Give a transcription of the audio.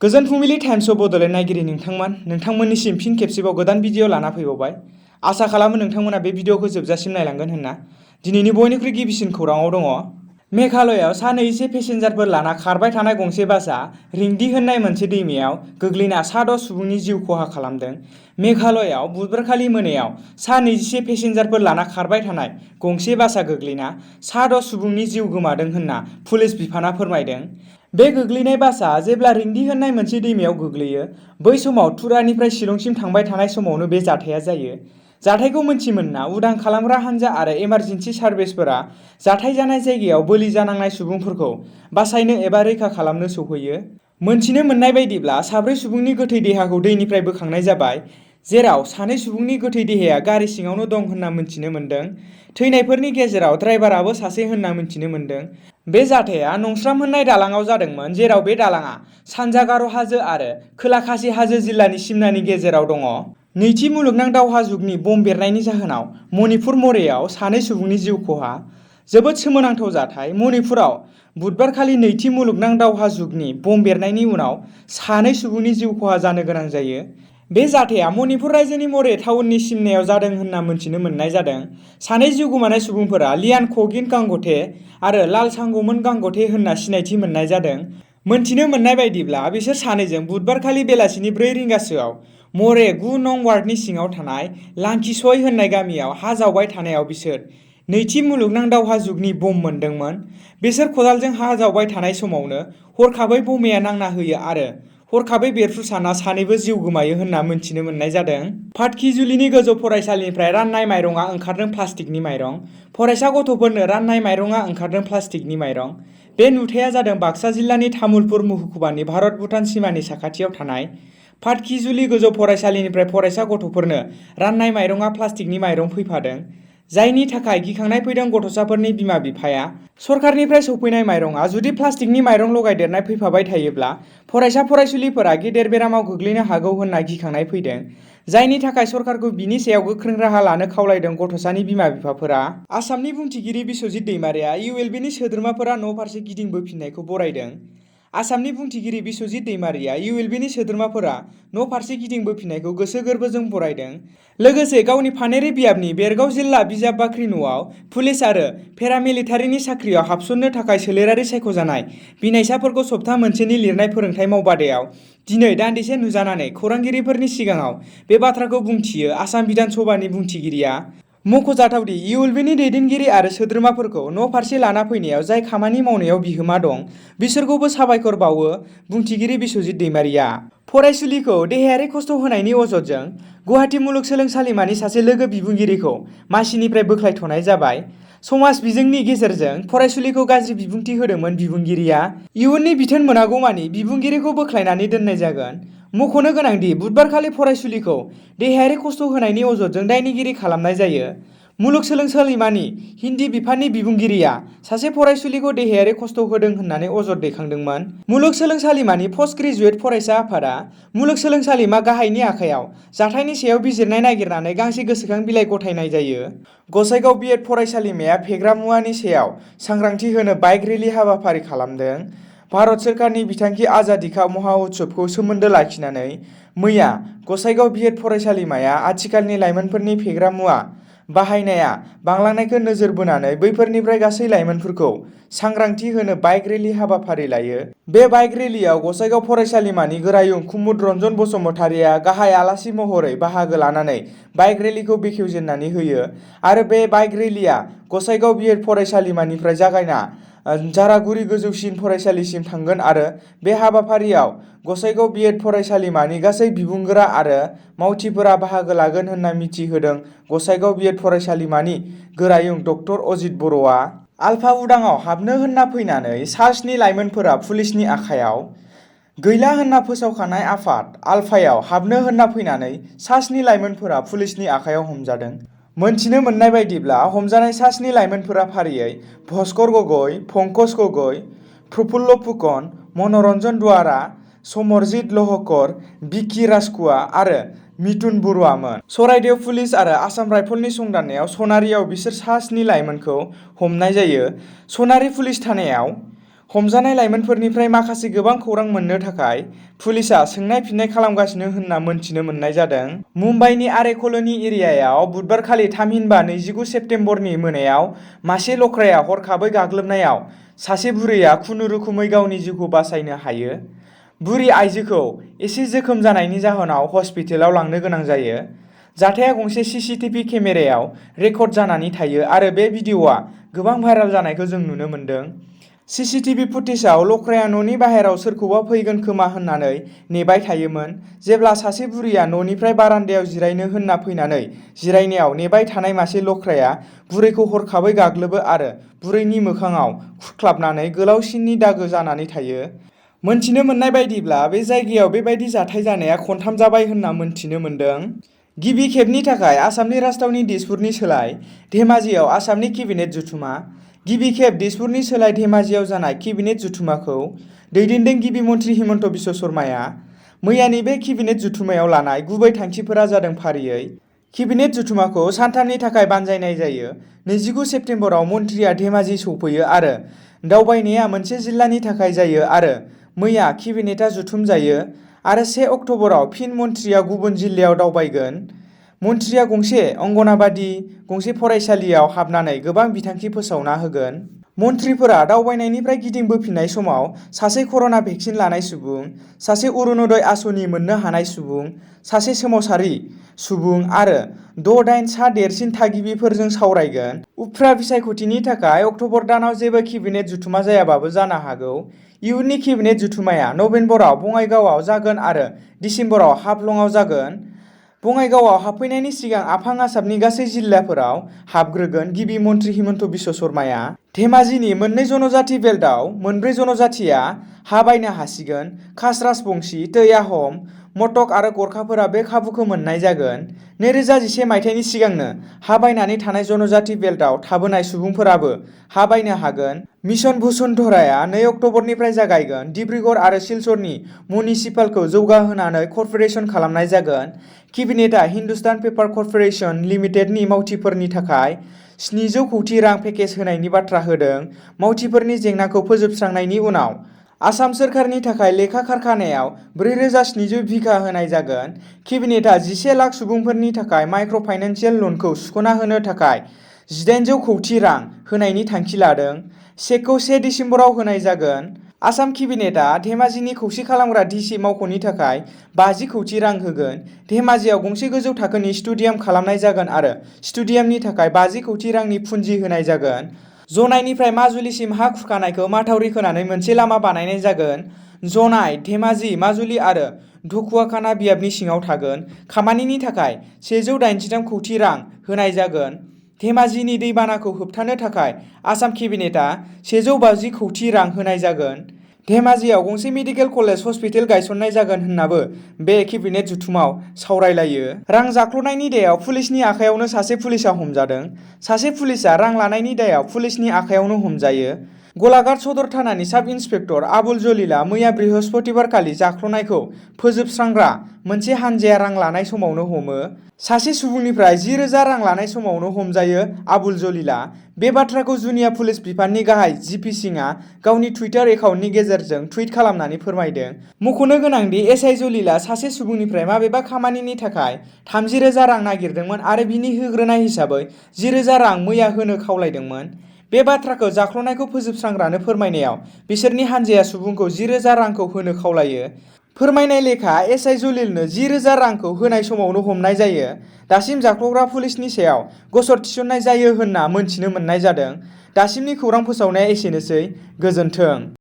गोजोन फुंबिलि times of Bodoland नायगिरि नोंथांमोननिसिम फिन खेबसेबाव गोदान भिडिअ लाना फैबावबाय। आसा खालामो नोंथांमोना बे भिडिअखौ जोबजासिम नायलांगोन होनना। दिनैनि बयनिख्रुइ गिबिसिन खौराङाव दङ। मेघालयआव सा 200 पेसेन्जारफोर लाना खारबाय थानाय गंसे बासआ रिंदी होननाय मोनसे दैमायाव गोग्लैना सा 6 सुबुंनि जिउ खहा खालामदों। मेघालयआव बुधबारखालि मोनायाव सा 200 पेसेन्जारफोर लाना खारबाय थानाय गंसे बासआ गोग्लैना सा 6 सुबुंनि जिउ गोमादों होनना पुलिस बिफाना फोरमायदों। बे गोग्लैनाय बासआ जेब्ला रिंदी होननाय मोनसे दैमायाव गोग्लैयो, बै समाव तुरानिफ्राय शिलंसिम थांबाय थानाय समावनो बे जाथाया जायो। जाथायखौ मोनथिमोनना उदां खालामग्रा हानजा आरो इमारजेन्सि सार्भिसफोरा जाथाय जानाय जायगायाव बोलि जानांनाय सुबुंफोरखौ बासायनो एबा रैखा खालामनो सौहैयो। मोनथिनो मोननाय बायदिब्ला 4 सुबुंनि गोथै देहाखौ दैनिफ्राय बोखांनाय जाबाय, जेराव 2 सुबुंनि गोथै देहाया गारि सिङावनो दं होनना मिथिनो मोन्दों। थैनायफोरनि गेजेराव ड्राइभाराबो सासे होनना मिथिनो मोन्दों। बे जाथाया नंस्राम होननाय दालाङाव जादोंमोन, जेराव बे दालाङा सानजा गार' हाजो आरो खोला खासि हाजो जिल्लानि सिमनानि गेजेराव दङ। नैथि मुलुगनां दावहा जुगनि बम बेरनायनि जाहोनाव मणिपुर मरेयाव 2 सुबुंनि जिउ खहा। जोबोद सोमोनांथाव जाथाय। मणिपुराव बुधबारखालि नैथि मुलुगनां दावहा जुगनि बम बेरनायनि उनाव 2 सुबुंनि जिउ खहा जानो गोनां जायो। बे जाथाया मणिपुर रायजोनि मरे टाउननि सिमनायाव जादों होनना मिथिनो मोननाय जादों। 2 जिउ गोमानाय सुबुंफोरा लियान ख'गिन गांगथे आरो लाल सांग'मोन गांगथे होनना सिनायथि मोननाय जादों। मोनथिनो मोननाय बायदिब्ला बिसोर 2जों बुधबारखालि बेलासिनि 4 रिंगासोआव मरे 9 नं वार्डनि सिङाव थानाय लांकिसय होननाय गामियाव हा जावबाय थानायाव बिसोर नैथि मुलुगनां दावहा जुगनि बम मोनदोंमोन। बिसोर खदालजों हा जावबाय थानाय समावनो हरखाबै बमाया नांना होयो आरो हरखाबै बेरफ्रुसारना 2बो जिउ गोमायो होनना मिथिनो मोननाय जादों। फाटखिजुलिनि गोजौ फरायसालिनिफ्राय राननाय माइरंआ ओंखारदों प्लास्टिकनि माइरं। फरायसा गथ'फोरनो राननाय माइरंआ ओंखारदों प्लास्टिकनि माइरं। बे नुथाया जादों बाक्सा जिल्लानि तामुलपुर महकुमानि भारत-भुटान सिमानि साखाथियाव थानाय फाटखिजुलि गोजौ फरायसालिनिफ्राय फरायसा गथ'फोरनो राननाय माइरंआ प्लास्टिकनि माइरं फैफादों, जायनि थाखाय गिखांनाय फैदों गथ'साफोरनि बिमा-बिफाया। सरकारनिफ्राय सौफैनाय माइरंआ जुदि प्लास्टिकनि माइरं लगायदेरनाय फैफाबाय थायोब्ला फरायसा-फरायसुलिफोरा गेदेर बेरामाव गोग्लैनो हागौ होनना गिखांनाय फैदों, जायनि थाखाय सरकारखौ बिनि सायाव गोख्रों राहा लानो खावलायदों गथ'सानि बिमा-बिफाफोरा। आसामनि बुंथिगिरि बिस्वजित दैमारिया इउएलबिनि सोद्रोमाफोरा न'फारसे गिदिंबोफिननायखौ बरायदों। आसामनि बुंथिगिरि बिस्वजित दैमारिया इउएलबिनि सोद्रोमाफोरा न'फारसे गिदिंबोफिननायखौ गोसो गोरबोजों बरायदों। लोगोसे गावनि फानेरि बियाबनि बेरगाव जिल्ला बिजाब बाख्रि न'आव पुलिस आरो पेरामिलिटारिनि साख्रियाव हाबसननो थाखाय सोलेरारि सायख'जानाय बिनायसाफोरखौ सप्ता मोनसेनि लिरनाय फोरोंथाय मावबादायाव दिनै दान्दिसे नुजानानै खौरांगिरिफोरनि सिगाङाव बे बाथ्राखौ बुंथियो। आसाम बिधान सभानि बुंथिगिरिया मख'जाथावदि इउएलबिनि दैदेनगिरि आरो सोद्रोमाफोरखौ न'फारसे लाना फैनायाव जाय खामानि मावनायाव बिहोमा दं, बिसोरखौबो साबायखर बावो बुंथिगिरि बिस्वजित दैमारिया। फरायसुलिखौ देहायारि खस्थ' होनायनि अजदजों गुवाहाटी मुलुगसोलोंसालिमानि सासे लोगो बिबुंगिरिखौ मासिनिफ्राय बोख्लायथ'नाय जाबाय। समाज बिजोंनि गेजेरजों फरायसुलिखौ गाज्रि बिबुंथि होदोंमोन बिबुंगिरिया। इयुननि बिथोन मोनागौमानि बिबुंगिरिखौ बोख्लायनानै दोननाय जागोन। मख'नो गोनांदि बुधबारखालि फरायसुलिखौ देहायारि खस्थ' होनायनि अजदजों दायनिगिरि खालामनाय जायो। मुलुगसोलोंसालिमानि हिन्दी बिफाननि बिबुंगिरिया सासे फरायसुलिखौ देहायारि खस्थ' होदों होननानै अजद दैखांदोंमोन। मुलुगसोलोंसालिमानि पस्ट ग्रेजुएट फरायसा आफादा मुलुगसोलोंसालिमा गाहायनि आखायाव जाथायनि सायाव बिजिरनाय नागिरनानै गांसे गोसोखां बिलाइ गथायनाय जायो। गसाइगाव बिएड फरायसालिमाया फेग्रा मुवानि सायाव सांग्रांथि होनो बाइक रेलि हाबाफारि खालामदों। भारत सोरखारनि बिथांखि आजादि का महा-उत्सबखौ सोमोन्दो लाखिनानै मैया गसाइगाव बिएड फरायसालिमाया आथिखालनि लाइमोनफोरनि फेग्रा मुवा बाहायनाया बांलांनायखौ नोजोर बोनानै बैफोरनिफ्राय गासै लाइमोनफोरखौ सांग्रांथि होनो बाइक रेलि हाबाफारि लायो। बे बाइक रेलियाव गसाइगाव फरायसालिमानि गोरायुं कुमुद रन्जन बसुमतारिया गाहाय आलासि महरै बाहागो लानानै बाइक रेलिखौ बेखेवजेननानै होयो आरो बे बाइक रेलिया गसाइगाव बिएड फरायसालिमानिफ्राय जागायना जारागुरि गोजौसिन फरायसालिसिम थांगोन आरो बे हाबाफारियाव गसाइगाव बिएड फरायसालिमानि गासै बिबुंगोरा आरो मावथिफोरा बाहागो लागोन होनना मिथिहोदों गसाइगाव बिएड फरायसालिमानि गोरायुं डक्टर अजित बर'आ। आलफा उदाङाव हाबनो होनना फैनानै सा 7 लाइमोनफोरा पुलिसनि आखायाव। गैला होनना फोसावखानाय आफाद आलफायाव हाबनो होनना फैनानै सा 7 लाइमोनफोरा पुलिसनि आखायाव हमजादों। मोनथिनो मोननाय बायदिब्ला हमजानाय सा 7 लाइमोनफोरा फारियै भस्कर गगৈ, पंकज गगৈ, प्रफुल्ल फुकन, मनरन्जन दुवारा, समरजित लहकर, बिक्की राजखुवा आरो मिथुन बरुवामोन। सराइदेव पुलिस आरो आसाम राइफलनि संदाननायाव सनारियाव बिसोर सा 7 लाइमोनखौ हमनाय जायो। सनारि पुलिस थानायाव हमजानाय लाइमोनफोरनिफ्राय माखासे गोबां खौरां मोननो थाखाय पुलिसआ सोंनाय फिन्नाय खालामगासिनो होनना मोनथिनो मोननाय जादों। मुम्बाइनि आरे कल'नि एरियायाव बुधबारखालि थामहिनबा 29 सेप्तेम्बरनि मोनायाव मासे लख्राया हरखाबै गाग्लोबनायाव सासे बुरैया खुनुरुखुमै गावनि जिउखौ बासायनो हायो। बुरि आइजोखौ एसे जोखोम जानायनि जाहोनाव हस्पिटालाव लांनो गोनां जायो। जाथाया गंसे सीसीटीवी केमेरायाव रेकर्ड जानानै थायो आरो बे भिडिअ'आ गोबां भाइराल जानायखौ जों नुनो मोन्दों। सीसीटीवी फुटेजआव लख्राया न'नि बाहेराव सोरखौबा फैगोन खोमा होननानै नेबाय थायोमोन जेब्ला सासे बुरैया न'निफ्राय बारान्दायाव जिरायनो होनना फैनानै जिरायनायाव नेबाय थानाय मासे लख्राया बुरैखौ हरखाबै गाग्लोबो आरो बुरैनि मोखाङाव खुरख्लाबनानै गोलावसिननि दागो जानानै थायो। मोनथिनो मोननाय बायदिब्ला बे जायगायाव बेबायदि जाथाय जानाया खनथाम जाबाय होनना मोनथिनो मोन्दों। गिबि खेबनि थाखाय आसामनि राजथावनि दिसपुरनि सोलाय धेमाजियाव आसामनि केबिनेट जथुमा। गिबि खेब दिसपुरनि सोलाय धेमाजियाव जानाय केबिनेट जथुमाखौ दैदेनदों गिबि मन्थ्रि हिमन्त बिश्व शर्माया। मैयानि बे केबिनेट जथुमायाव लानाय गुबै थांखिफोरा जादों फारियै केबिनेट जथुमाखौ सानथामनि थाखाय बानजायनाय जायो। 29 सेप्तेम्बराव मन्थ्रिया धेमाजि सौफैयो आरो दावबायनाया मोनसे जिल्लानि थाखाय जायो आरो मैया केबिनेटआ जथुम जायो आरो 1 अक्ट'बराव फिन मन्थ्रिया गुबुन जिल्लायाव दावबायगोन। मन्थ्रिया गंसे अंगनाबादि, गंसे फरायसालियाव हाबनानै गोबां बिथांखि फोसावना होगोन। मन्थ्रिफोरा दावबायनायनिफ्र गिदिंबोफिननाय समाव सासे कर'ना भेक्सिन लानाय सुबुं, सासे अरुणोदय आसनि मोननो हानाय सुबुं, सासे सोमावसारि सुबुं आरो 6-8 सा देरसिन थागिबिफोरजों सावरायगोन। उफ्रा बिसायख'थिनि थाखाय अक्ट'बर दानाव जेबो केबिनेट जथुमा जायाबाबो जानो हागौ। इयुननि केबिनेट जथुमाया नबेम्बराव बङाइगावआव जागोन आरो दिसेम्बराव हाफलंआव जागोन। बङाइगावआव हाबफैनायनि सिगां आफां आसामनि गासै जिल्लाफोराव हाबग्रोगोन गिबि मन्थ्रि हिमन्त बिश्व शर्माया। धेमाजिनि मोननै जनजाति बेल्टआव 4 जनजातिया हा बायनो हासिगोन। खास राजबंशी, तै आहम, मटक आरो गरखाफोरा बे खाबुखौ मोननाय जागोन। 2011 मायथाइनि सिगांनो हा बायनानै थानाय जनजाति बेल्टआव थाबोनाय सुबुंफोराबो हा बायनो हागोन। मिशन वसुंधराया 2 अक्ट'बरनिफ्राय जागायगोन। डिब्रुगड़ आरो सिलचरनि म्युनिसिपालखौ जौगाहोनानै कर्परेसन खालामनाय जागोन। केबिनेटआ हिन्दुस्तान पेपार कर्परेसन लिमिटेडनि मावथिफोरनि थाखाय 700 कौटि रां पेकेज होनायनि बाथ्रा होदों। मावथिफोरनि जेंनाखौ फोजोबस्रांनायनि उनाव आसाम सोरखारनि थाखाय लेखा कारखानायाव 4700 बिघा होनाय जागोन। केबिनेटआ 11 लाख सुबुंफोरनि थाखाय माइक्र' फाइनेन्सियेल ल'नखौ सुख'ना होनो थाखाय 1800 कौटि रां होनायनि थांखि लादों। चेकखौ 1 दिसेम्बराव होनाय जागोन। आसाम केबिनेटआ धेमाजिनि खौसे खालामग्रा डिसि मावख'नि थाखाय 50 कौटि रां होगोन। धेमाजियाव गंसे गोजौ थाखोनि स्टेडियाम खालामनाय जागोन आरो स्टेडियामनि थाखाय 50 कौटि रांनि पुन्जि होनाय जागोन। जनाइनिफ्राय माजुलिसिम हा खुरखानायखौ माथावरि खोनानै मोनसे लामा बानायनाय जागोन। जनाइ, धेमाजि, माजुलि आरो ढकुवाखाना बियाबनि सिङाव थागोन। खामानिनि थाखाय 183 कौटि रां होनाय जागोन। धेमाजिनि दैबानाखौ होबथानो थाखाय आसाम केबिनेटआ 150 कौटि रां होनाय जागोन। धेमाजियाव गंसे मेडिकेल कलेज हस्पिटेल गायसननाय जागोन होननाबो बे केबिनेट जथुमाव सावरायलायो। रां जाख्ल'नायनि दायाव पुलिसनि आखायावनो सासे पुलिसआ हमजादों। सासे पुलिसआ रां लानायनि दायाव पुलिसनि आखायावनो हमजायो। गलाघाट सदर थानानि साब इन्सपेक्टर आबुल जलिलआ मैया बृहस्पतिबारखालि जाख्ल'नायखौ फोजोबस्रांग्रा मोनसे हानजाया रां लानाय समावनो हमो। सासे सुबुंनिफ्राय 10,000 रां लानाय समावनो हमजायो आबुल जलिलआ। बे बाथ्राखौ जुनिया पुलिस बिफाननि गाहाय जिपि सिंहआ गावनि टुइटार एकाउन्टनि गेजेरजों टुइट खालामनानै फोरमायदों। मख'नो गोनांदि एसआइ जलिलआ सासे सुबुंनिफ्राय माबेबा खामानिनि थाखाय 30,000 रां नागिरदोंमोन आरो बिनि होग्रोनाय हिसाबै 10,000 रां मैया होनो खावलायदोंमोन। बे बाथ्राखौ जाख्ल'नायखौ फोजोबस्रांग्रानो फोरमायनायाव बिसोरनि हानजाया सुबुंखौ 10,000 रांखौ होनो खावलायो। फोरमायनाय लेखा एसआइ जलिलनो 10,000 रांखौ होनाय समावनो हमनाय जायो। दासिम जाख्ल'ग्रा पुलिसनि सायाव गसर थिसननाय जायो होनना मोनथिनो मोननाय जादों। दासिमनि खौरां फोसावनाया एसेनोसै। गोजोन्थों।